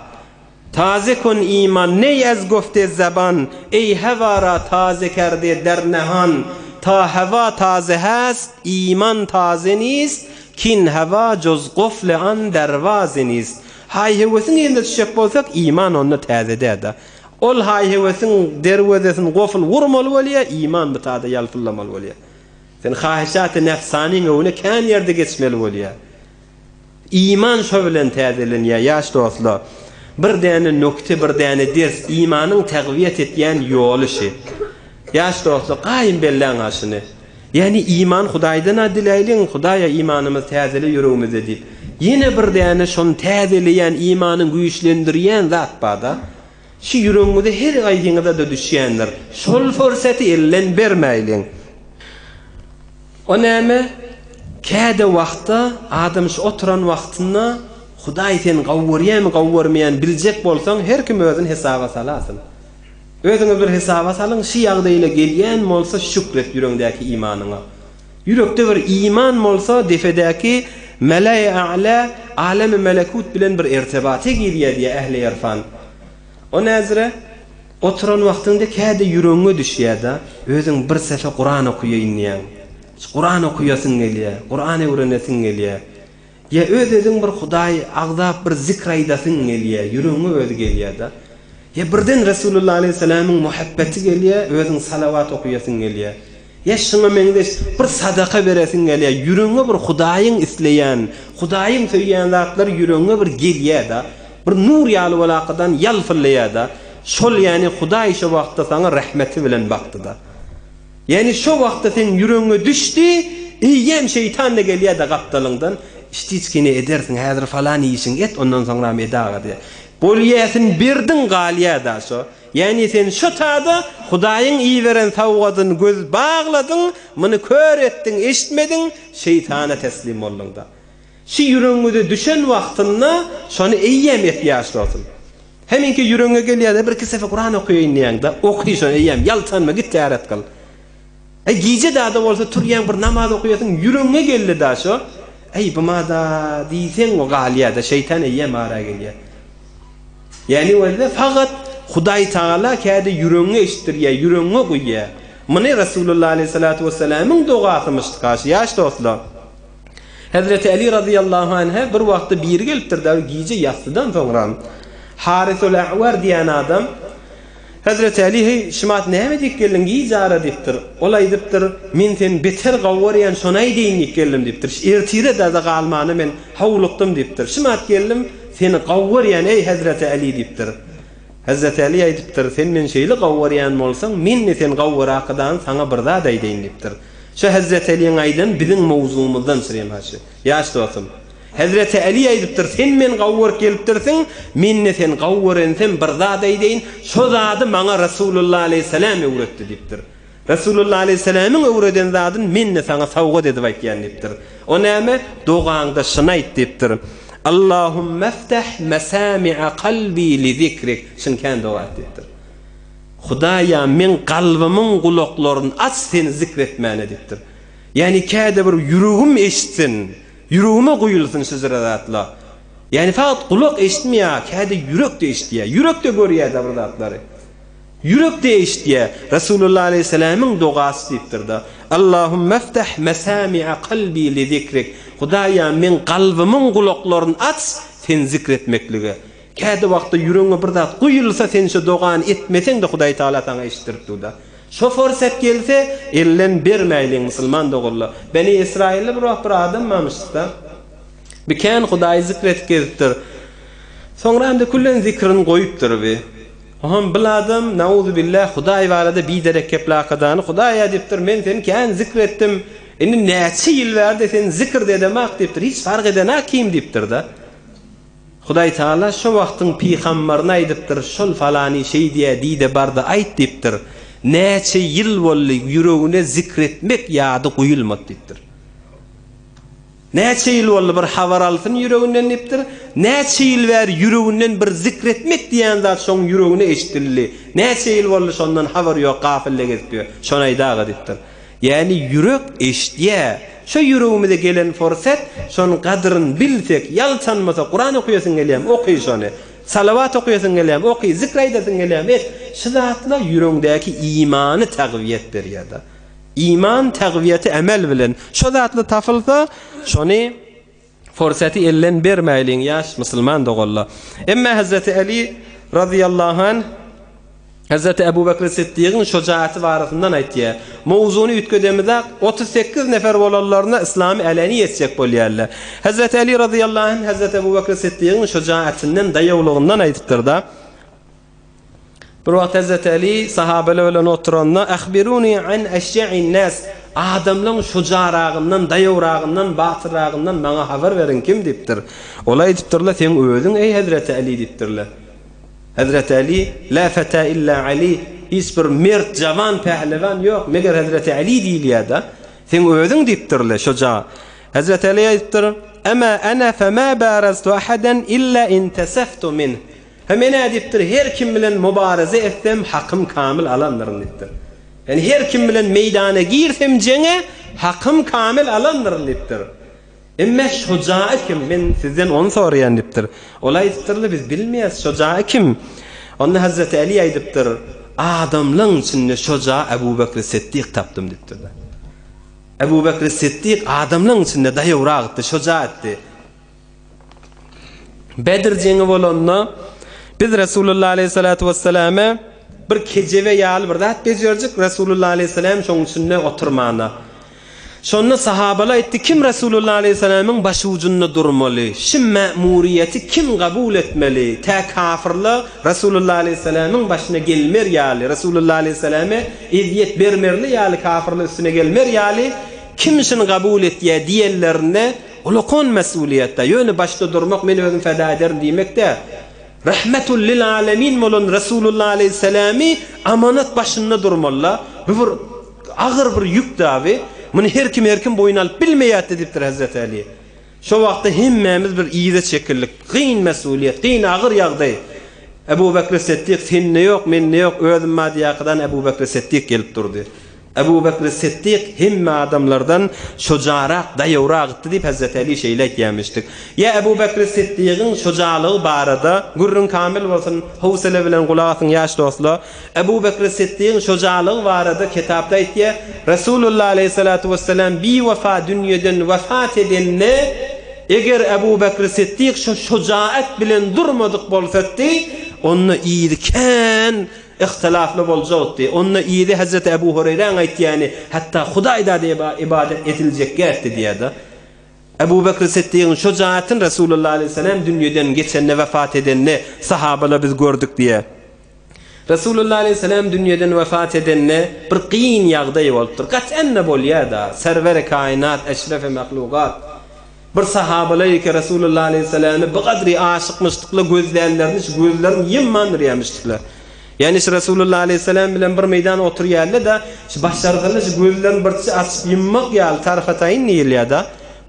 B: Taze kun iman neý ez gufte zeban, Eý hewa ra taze kerde der nehan, Ta hewa taze hast, iman taze nist, Kin hewa juz gufle an derwaze nist. Haý-höwesiň yzyna düşjek bolsak, iman onda täze däl-de. Ol haý-höwesiň derwezesini gofl urmaly bolýar, iman bu tada ýalpyldamaly bolýar. Sen hahyşaty nefsanyň öňüne kän ýerde geçmeli bolýar. Iman şo bilen täzelenýär, ýaş dostlar. Bir däne nükte, bir däne ders, imanyň tagwiýet etýän ýoly şi. Ýaş dostlar, gaýym belläň-ha şuny. Ýagny iman Hudaýdan-a diläýliň, Hudaýa imanymyzy täzele ýüregimizde diýip. Ýene bir däne şony täzeleýän, imanyň güýçlendirýän zat bar-da. Şi ýüregiňize her gaýsyňyza-da düşýändir. Şol pursaty elden bermäýliň. O näme? Käde wagtda adam şu oturan wagtynda Hudaý seni gowy görýärmi, gowy görmeýärmi biljek bolsaň, her kim özüni hesaba salasyn. Özüňizi bir hesaba salyň, şu ýagdaýla gelýän bolsa şükret ýüregiňdäki imanyňa. Ýürekde bir iman bolsa depedäki Meleýi A'la, Alemi Melekut bilen bir ertebata girýär diýýär ähli erfan. O näzire? Oturan wagtyňda käde ýüregiňe düşýär-de, özüň bir sefe Kuran okuýaýyn diýýäň. Kuran okuýasyň gelýär, Kuran öwrenesiň gelýär. Ýa öz-özüň bir Hudaýy agzap bir zikr aýdasyň gelýär, ýüregiňe özi gelýär-de. Ýa birden Resulullah aleýhissalamyň muhabbeti gelýär, özüň salawat okuýasyň gelýär. Ýa şuňa meňzeş bir sadaka beresiň gelýär, ýüregiňe bir Hudaýyň isleýän, Hudaýyň söýýän zatlary ýüregiňe bir gelýär-de, bir nur ýaly bolakadan ýalpyllaýar-da, şol ýäni Hudaý şo wagtda saňa rehmeti bilen bakdy-da. Ýagny şo wagtda seň ýüregiňe düşdi, eýýäm şeýtan-da gelýär-de gapdalyňdan, Ştiçkini edersiň, häzir falan işiňi et, ondan soňram edaga diýýär. Bolýäsini berdiň, galýar-da şo. Ýagny sen şo tada Hudaýyň iberen sowgadyny göz bagladyň, muny kör etdiň, eşitmediň, şeýtana teslim bolduň-da. Şi ýüregiňize düşen wagtynda şony eýýäm et ýaş dostum. Heminki ýüregiňe gelýär-de birki sefer Kuran okaýyn diýýäň-de, oky şony eýýäm, ýaltanma, git täret kyl. Äý gije dada bolsa turýaň bir namaz okaýasyň ýüregiňe geldi-da şo, äý bu mada diýseň o galýar-da, şeýtan eýýäm ara gelýär. Ýagny welde fakat Hudaý Tagala käde ýüregiňe eşitdirýär, ýüregiňe guýýar. Muny Resulullah aleýhissalatu wessalamyň dogasymyşdyka şu ýaş dostlar. Hezreti Äli razyýallahu anhe bir wagtda biri gelipdir-de, gije ýassydan soňra. Harisul A'war diýen adam Hezreti Äli, Heý, şumat näme diýip geldiň gije ara diýipdir. Ol aýdypdyr, Men seni beter gowy görýän, şony aýdaýyn diýip geldim diýipdir. Şu ertire-de galmana men howlukdym diýipdir. Şumat geldim, seni gowy görýän, eý, Hezreti Äli diýipdir. Hezreti Äli aýdypdyr, Sen meni şeýle gowy görýän bolsaň, men-de seni gowy göräkadan saňa bir zat aýdaýyn diýipdir. Şu Hezreti Äliň aýdany biziň mowzugymyzdan çyrýan haşy. Ýaş dostum. Hezreti Äli aýdypdyr, sen meni gawy görüp gelipdirsiň, men-de seni gawy görensem bir zat aýdaýyn, şo zady maňa Resulullah aleýhissalam öwretdi diýipdir. Resulullah aleýhissalamyň öwreden zadyny men-de saňa sowgat edip aýtýan diýipdir. O näme? Dogaňda şuny aýt diýipdir. Allahummeftah mesami'a kalbi li zikrik. Şuny kän doga et diýipdir. Hudaýa meň kalbymyň gulaklaryny aç seni zikretmäne diýipdir. Ýagny käde bir ýüregim eşitsin, ýüregime guýulsyn şujra zatlar. Ýagny fakat gulak eşitmeýär, käde ýürek-de eşidýär. Ýürek-de görýär-de bir zatlary. Ýürek-de eşidýär. Resulullah aleýhissalamyň dogasy diýipdir-de. Allahummeftah mesami'a kalbi li zikrik. Hudaýa meň kalbymyň gulaklaryny aç seni zikretmeklige. Käde wagtda ýüregiňe bir zat guýulsa sen şo dogany etmeseň-de Hudaý Tagala saňa eşitdirip dur-da. Şo forsat gelse elden bermäýliň musulman doganlar. Beni Israýylda bir wagt bir adam barmyşda. Bi kän Hudaýy zikr edip gezipdir. Soňra hem-de küllen zikrini goýupdyr bi. Oňam bil adam, nauzubilla, Hudaý barada biderek geplakadany, Hudaý-a diýipdir, men seni kän zikr etdim, indi näçe ýyl bärde seni zikr-de edemak diýipdir, hiç fark edenak kim diýipdir-de. Hudaý Tagala şo wagtyň pygambaryna aýdypdyr, şol falany şeý diýýä diý-de bar-da aýt diýipdir. Näçe ýyl boldy, ýüregine zikr etmek ýady guýulmady diýipdir. Näçe ýyl boldy bir habar alsyn ýüreginden diýipdir. Näçe ýyl bäri ýüreginden bir zikretmek diýen zat şoň ýüregine eşidildi. Näçe ýyl boldy şondan habary ýok gafylda gezip ýör. Şony aýdaga diýipdir. Ýäni ýürek eşidýä. Şo ýüregimize gelen forsat şonuň gadyryn bilsek, ýaltanmasak Kuran okaýasyň gelýämi oky şony. Salawat okaýasyň gelýämi oky, zikr aýdasyň gelýämi et. Şu zatlar ýüregiňdäki imany tagwiýet berýär-de. Iman tagwiýeti emel bilen. Şo zatly tapylsa, şony forsaty elden bermäýliň ýaş musulman doganlar. Emme Hezreti Eli razyýallahu anh Hezreti Ebu Bekri Siddigiň şojaaty barasyndan aýtýar. Mowzuny üýtgedemizak, 38 nefer bolanlaryna yslamy äleni etjek bolýarlar. Hezreti Eli razyýallahu anh Hezreti Ebu Bekri Siddigiň şojaatyndan, daýawlygyndan aýdypdyr-da. Bir wagt Hezreti Eli sahabeler bilen oturanda, Ahbiruni an eşja'in nas, Adamlaň şujaragyndan, daýawragyndan, batyrragyndan maňa habar beriň, kim diýipdir. Ol aýdypdyrlar, Seň özüň, eý Hezreti Eli diýipdirler. Hezreti Eli, La feta illa Ali, Hiç bir mert, jawan, pählewan ýok, meger Hezreti Ali diýilýär-de. Seň özüň diýipdirler, şuja. Hezreti Eli aýdypdyr, Ema ene fema baraztu ahadan illa inteseftu minh. He men-ä diýipdir, her kim bilen mubareze etsem, hakym kamyl alandyryn diýipdir. Ýagny her kim bilen meýdana girsem jeňe, hakym kamyl alandyryn diýipdir. Emme şojaý kim, men sizden ony soraýan diýipdir. Ol aýdypdyrlar, biz bilmeýäs, şojaý kim? Onda Hazreti Äli aýdypdyr, Adamlaň içinde şoja Ebu Bekri Siddik tapdym diýipdir. Ebu Bekri Siddik adamlaň içinde daýawrakdy, şojaatdy. Bedr jeňi bolanda biz Resulullah aleýhissalatu wesselame bir kejebe ýaly bir zat bejerjik, Resulullah aleýhissalam şoň içinde oturmana. Şonda sahabalar aýtdy, kim Resulullah aleýhissalamyň başujunda durmaly? Şi mämuriýeti kim kabul etmeli? Tä kafyrlar Resulullah aleýhissalamyň başyna gelmer ýaly, Resulullah aleýhissalame ezýet bermerli ýaly kafyrlar üstüne gelmer ýaly kim şuny kabul etýär diýenlerinde Ulakan mesulyýetdä, ýöne başda durmak men özüm feda ederin diýmek däl. Rahmetul lil alemin bolan Resulullah aleýhissalamy amanat başynda durmalyda. Bu bir agyr bir ýük daby. Muny her kim her kim boýun alyp bilmeýärdi diýipdir Hezreti Äli. Şo wagtda hemmämiz bir yza çekildik. Kyn mesulyýet, kyn agyr ýagdaý. Ebu Bekri Seddik sende ýok, mende ýok, özüm bar diýýärkadan Ebu Bekri Seddik gelip durdy. Ebu Bekri Siddik hemme adamlardan şojarak, daýawrakdy diýip Hezreti Äli şeýle aýtýarmyşdyk. Ýa Ebu Bekri Siddigiň şojalygy barada gürrüň kamil bolsun, howsele bilen gulak asyň ýaş dostlar. Ebu Bekri Siddigiň şojalygy barada kitapda aýtýar, Resulullah aleýhissalatu wessalam biwefa dünýeden wefat edende, eger Ebu Bekri Siddik şo şojaat bilen durmadyk bolsatdy, onda yzy kän Yhtylafly boljakdy. Onda yzy Hezreti Ebu Hureýräň aýtýany, Hatda Hudaýda-da ybadat ediljekgätdi diýýär-de. Ebu Bekr Siddigiň şojaatyn Resulullah aleýhissalam dünýeden geçende, wefat edende, sahabalar biz gördük diýýär. Resulullah aleýhissalam dünýeden wefat edende bir kyn ýagdaý bolupdyr. Gaty-ende bolýar-da, Serweri kainat, eşrefi mahlugat. Bir sahabalar eke Resulullah aleýhissalamy bu gadry aşykmyşdyklar, gözlänlerini şu gözlerini ýymman durýamyşdyklar. Ýagny şu Resulullah aleýhissalam bilen bir meýdan oturýarlar-da, şu başarsalar şu gözlerini birçe açyp ýummak ýaly tarfataýyn diýilýär-da.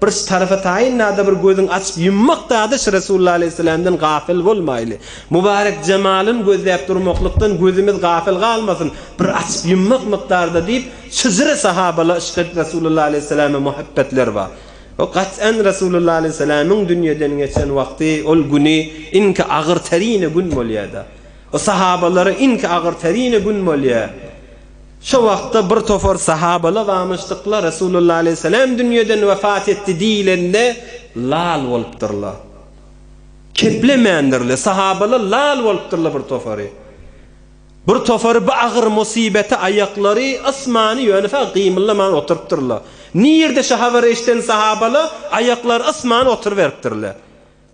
B: Bir şu tarfataýyn da-da bir gözüň açyp ýummak da-da şu Resulullah aleýhissalamdan gafyl bolmaýly. Mübarek jemalyny gözläp durmaklykdan gözümiz gafyl galmasyn, bir açyp ýummak mukdarda diýip, şyjyry sahabalar yşk edip Resulullah aleýhissalama muhabbetleri bar. O gat'an Resulullah aleýhissalamyň dünýeden geçen wagty ol güni iňki agyr terine gün bolýar-da. O sahabalara iňki agyr terine gün bolýar. Şo wagtda bir topar sahabalar barmyşdyklar, Resulullah aleýhissalam dünýeden wefat etdi diýlende lal bolupdyrlar. Keplemändirler. Sahabalar lal bolupdyrlar bir topary. Bir topary bu agyr musybete aýaklary ysmany ýöne sag gymyldaman oturypdyrlar. Nirde şu habary eşiden sahabalar aýaklary ysman oturyberipdirler.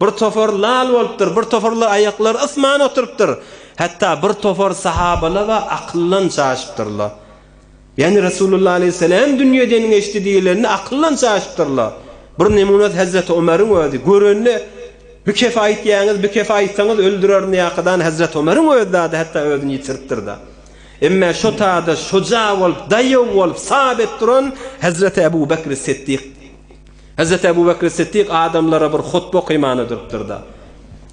B: Bir topar lal bolupdyr, bir toparlar aýaklary ysman oturypdyr. Hatda bir topar sahabalar-a akyldan çaşypdyrlar. Ýagny Resulullah aleýhissalam dünýeden geçdi diýilende akyldan çaşypdyrlar. Bir nemunasy Hezreti Omaryň özi, görende bi kefe aýtýaňyz, bi kefe aýtsaňyz öldürerin ýakadan Hezreti Omaryň özi zady hatda özüni ýitiripdir-de. Emme şo tada şoja bolup, daýaw bolup, sabit duran Hezreti Ebu Bekri Siddik. Hezreti Ebu Bekri Siddik adamlara bir hutba okymana durupdyr-da.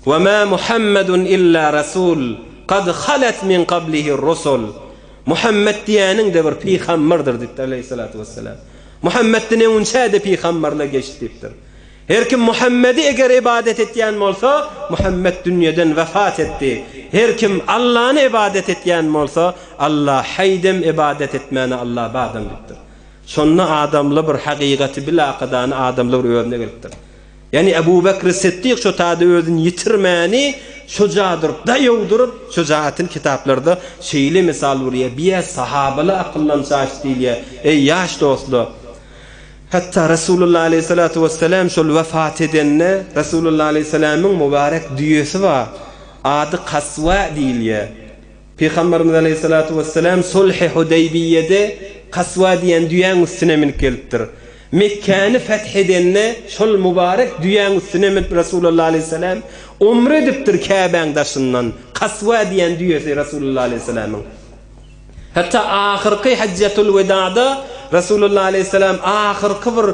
B: Ve ma Muhammedun illa rasul, kad halet min qablihi rusul. Muhammed diýeniň-de bir pygamberdir diýipdir aleýhissalatu wesselam. Muhammedden öňünçä-de pygamberler geçdi diýipdir. Her kim Muhammedi eger ybadat etýän bolsa, Muhammed dünýeden wefat etdi. Her kim Allany ybadat etýän bolsa, Alla haýdem ybadat etmäne Alla badam diýipdir. Şonda adamly bir hakykaty bilakadany adamly bir özüne gelipdir. Ýagny Ebu Bekri Siddik şo tada özüni ýitirmäni şoja durup, daýaw durup, şojaatyn kitaplarda şeýle mysal urýar, Biýä sahabaly akyldan çaşdy diýilýär. Eý, ýaş dostlar! Hatda Resulullah aleýhissalatu wessalam şol wefat edende, Resulullah aleýhissalamyň mübarek düýesi bar. Ady Kaswa diýilýär. Pygamberimiz aleýhissalatu wessalam Sulh-i Hudeýbiýede Kaswa diýen düýäň üstüne münüp gelipdir. Mekgäni feth edende şol mübarek düýäň üstüne münüp Resulullah aleýhissalam umre edipdir Käbäň daşyndan. Kaswa diýen düýesi Resulullah aleýhissalamyň. Hatda ahyrky Hajjatul Wedada Resulullah aleýhissalam ahyrky bir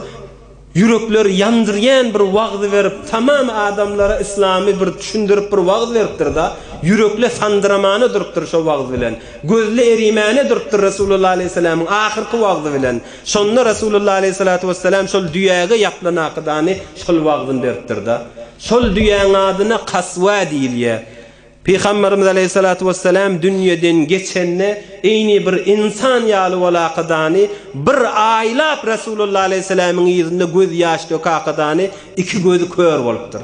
B: Ýürekleri ýandyrýan bir wagzy berip, tamam adamlara yslamy bir düşündirip bir wagyz beripdir-da, ýürekle sandyramana durupdyr şo wagyz bilen. Gözli erimäne durupdyr Resulullah aleýhissalamyň ahyrky wagzy bilen. Şonda Resulullah aleýhissalatu wessalam şol düýäge ýaplan akydany şol wagzyny beripdir-da. Şol düýäň adyna Kaswa diýilýär. Pygamberimiz aleýhissalatu wessalam dünýeden geçende eýni bir ynsan ýaly bolakadany bir aýlap Resulullah aleýhissalamyň yzynda göz ýaş dökakadany iki gözi kör bolupdyr.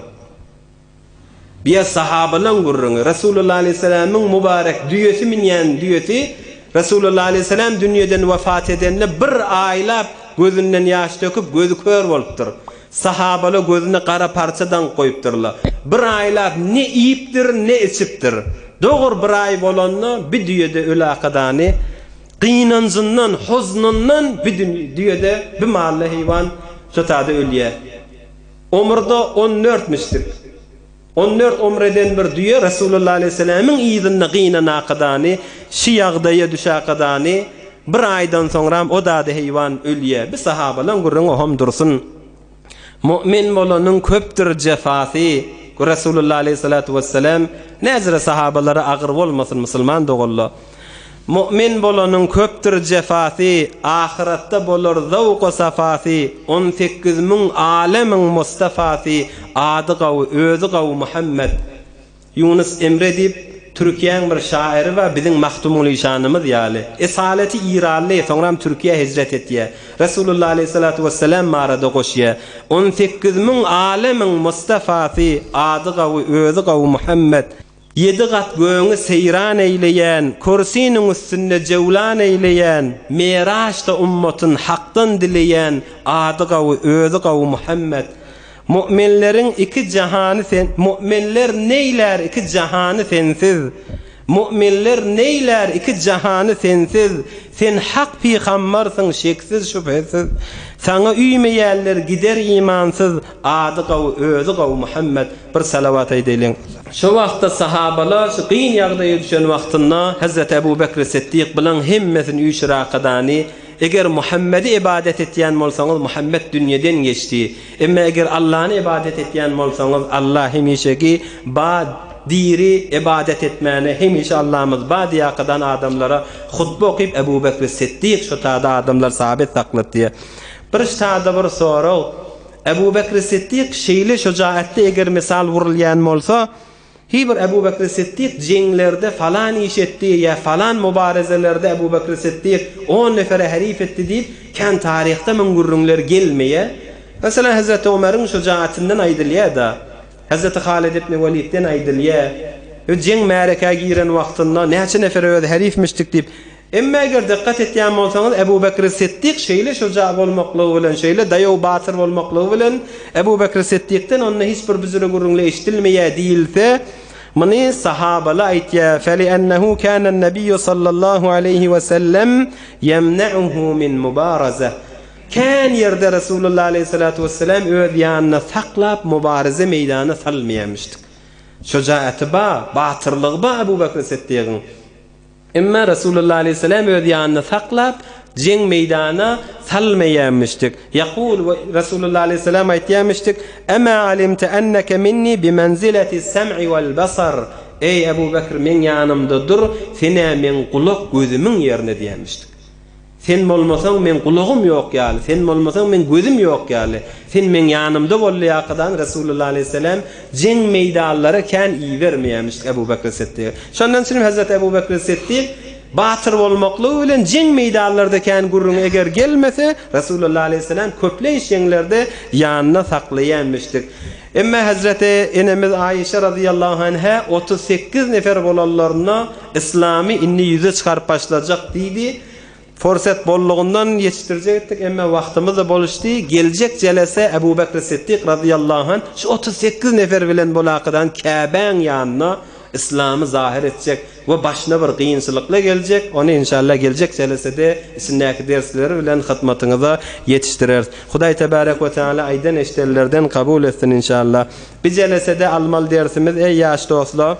B: Biýa sahabalaň gürrüňi. Resulullah aleýhissalamyň mübarek düýesi münýän düýesi Resulullah aleýhissalam dünýeden wefat edende bir aýlap gözünden ýaş döküp gözi kör bolupdyr. Sahabalar gözüne gara parça daňyp goýupdyrlar. Bir aýlap ne iýipdir, ne içipdir. Dogry bir aý bolanda bi düýede öli akadany gynanjyndan, huznundan bi düýede, bi mally heýwan şo tada ölýär. Omurda on dörtmüşdik. On dört omr eden bir düýe Resulullah aleýhissalamyň yzynda gynanakadany, şi ýagdaýa düşäkadany, bir aýdan soňram o dady heýwan ölýä. Bi sahabalaň gürrüňi oham dursun. Mu'min bolanyň köpdür jefasy. Resulullah aleýhissalatu wessalam näzire sahabalara agyr bolmasyn musulman doganlar. Mu'min bolanyň köpdür jefasy, Ahyratda bolar zowk-u safasy, 18 mün alemiň Mustafasy, Ady gawy, özi gawy Muhammet. Ýunus Emre diýip, Türkiýäň bir şairi bar, biziň Magtymguly şanymyz ýaly. Esaleti Iranly, soňram Türkiýä hijret etýär. Resulullah aleýhissalatu wessalam barada goşýar. 18 mün alemiň Mustafasy, Ady gawy, özi gawy Muhammet. Ýedi gat gögüňi seýran eýleýän, Kürsiniň üstünde jöwlan eýleýän, Meraçda ummatyn Hakdan dileýän, Ady gawy, özi gawy Muhammet. Mu'minleriň iki jahany sen, Mu'minler neýlär iki jahany sensiz? Mu'minler neýlär iki jahany sensiz? Sen hak pygambarsyň şeksiz-şübhesiz. Saňa üýmeýänler gider imansyz, Ady gawy, özi gawy Muhammet. Bir salawat aýdaýlyň. Şo wagtda sahabalar şu kyn ýagdaýa düşen wagtynda Hezreti Ebu Bekri Siddik bulaň hemmesini üýşürakadany, Eger Muhammedi ybadat etýän bolsaňyz, Muhammet dünýeden geçdi. Emma eger Allany ybadat etýän bolsaňyz, Alla hemişeki ba, diri, ybadat etmäne hemişe Allamyz ba diýakadan adamlara hutba okyp Ebu Bekri Siddik şo tada adamlar sabit saklatýar. Bir ştada bir sorag. Ebu Bekri Siddik şeýle şejaatly eger mysal urulýan bolsa, Hi bir Ebu Bekri Siddik jeňlerde falan iş etdi ýa falan mubarezelerde Ebu Bekri Siddik on nefere herif etdi diýip kän taryhda müň gürrüňler gelmeýä. Meselem Hezreti Omeriň şejaatyndan aýdylýa-da, Hezreti Halid ibni Welidden aýdylýa. Jeň märekä giren wagtynda näçe nefere özi herifmişdik diýip Emma eger dykgat etýän bolsaňyz, Ebu Bekri Siddik şeýle şuja bolmaklygy bilen, şeýle daýaw batyr bolmaklygy bilen, Ebu Bekri Siddikden onda hiç bir büzüre gürrüňli eşidilmeýär diýilse, muny sahabalar aýtýar, Feli'ennehu kâne'n-nebiyyu sallallahu aleýhi we sellem ýemne'uhu min mubarazah. Kän ýerde Resulullah aleýhissalatu wesselam öz ýanynda saklap mubareze meýdana salmaýarmyşdyk. Şujaäti bar, batyrlygy bar Ebu Bekri Siddigiň. Emma Resulullah aleýhissalam öz ýanynda saklap, jeň meýdana salmaýarmyşdyk. Ýakul we Resulullah aleýhissalam aýtýarmyşdyk, Ema alimte enneke minni bimenzileti sem'i wal basar. Eý Ebu Bekr meň ýanymda dur, sen-ä meň gulak gözümiň ýerine diýermişdik. Sen bolmasaň meň gulagym ýok ýaly, sen bolmasaň meň gözüm ýok ýaly. Sen meň ýanymda bol diýakadan Resulullah aleýhissalam jeň meýdanlara kän ibermeýärmiş Ebu Bekri Siddigy. Şondan üçin hem Hezreti Ebu Bekri Siddik batyr bolmaklygy bilen jeň meýdanlarda kän gürrüň eger gelmese, Resulullah aleýhissalam köplenç jeňlerde ýanynda saklaýarmyşdyk. Emma Hezreti enemiz Aişe razyýallahu anha 38 nefer bolanlarynda Yslamy indi ýüze çykaryp başlajak diýdi. Fursat bollugyndan ýetişdirjek etdik, emma wagtymyz-da boluşdy. Geljek jelese Ebu Bekri Siddik razyýallahu anh şu 38 nefer bilen bolakadan Käbäň ýanyna Yslamy zahyr etjek we başyna bir gynçylykly geljek, ony inşallah geljek jelesede içindäki dersleri bilen hyzmatyňyza ýetişdireris. Hudaý tebärek we teala aýdan eşdenlerden kabul etsin inşallah. Bi jelesede almaly dersimiz eý ýaş dostlar!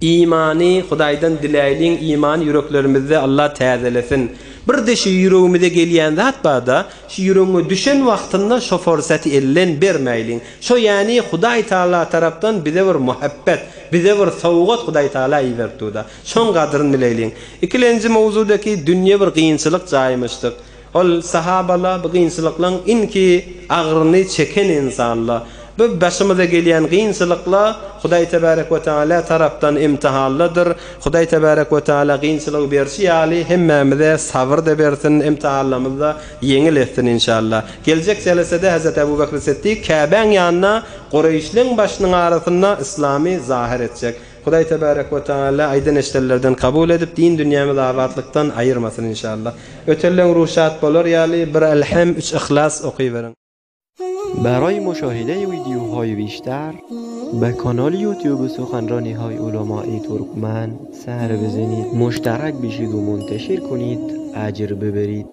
B: Imany Hudaýdan diläýliň imany ýüreklerimizde Allah täzelesin. Birde şu ýüregimize gelýän zat barda, şu ýüregiňe düşen wagtynda şo forsaty elden bermäýliň. Şo ýäni Hudaý Taala tarapdan bize bir muhabbet, bize bir sowgat Hudaý Taala iberip durda. Şoň gadryn bileýliň. Ikilenji mowzudaki dünýe bir gynçylyk jaýmyşdyk. Ol sahabala bu gynçylyklaň inki agryny çeken ynsanla. Bu başymyza gelýän gynçylykla Hudaý Tebärek we Teala tarapdan imtihanladyr. Hudaý Tebärek we Teala gynçylygy berşi ýaly hemmämize sabyr-da bersin, imtihanlamyzy-da ýeňil etsin inşallah. Geljek jelesede Hezreti Ebu Bekri Siddik Käbäň ýanynda Kureýşleň başynyň arasynda Yslamy zahyr etjek. Hudaý Tebärek we Teala aýdan eşdenlerden kabul edip din dünýämizi abatlykdan aýyrmasyn inşallah. Ötenleň ruhy şat bolar ýaly bir Elhem üç Yhlas okyberiň.
C: برای مشاهده ویدیوهای بیشتر به کانال یوتیوب سخنرانی های علمای ترکمن سر بزنید مشترک بشید و منتشر کنید اجر ببرید.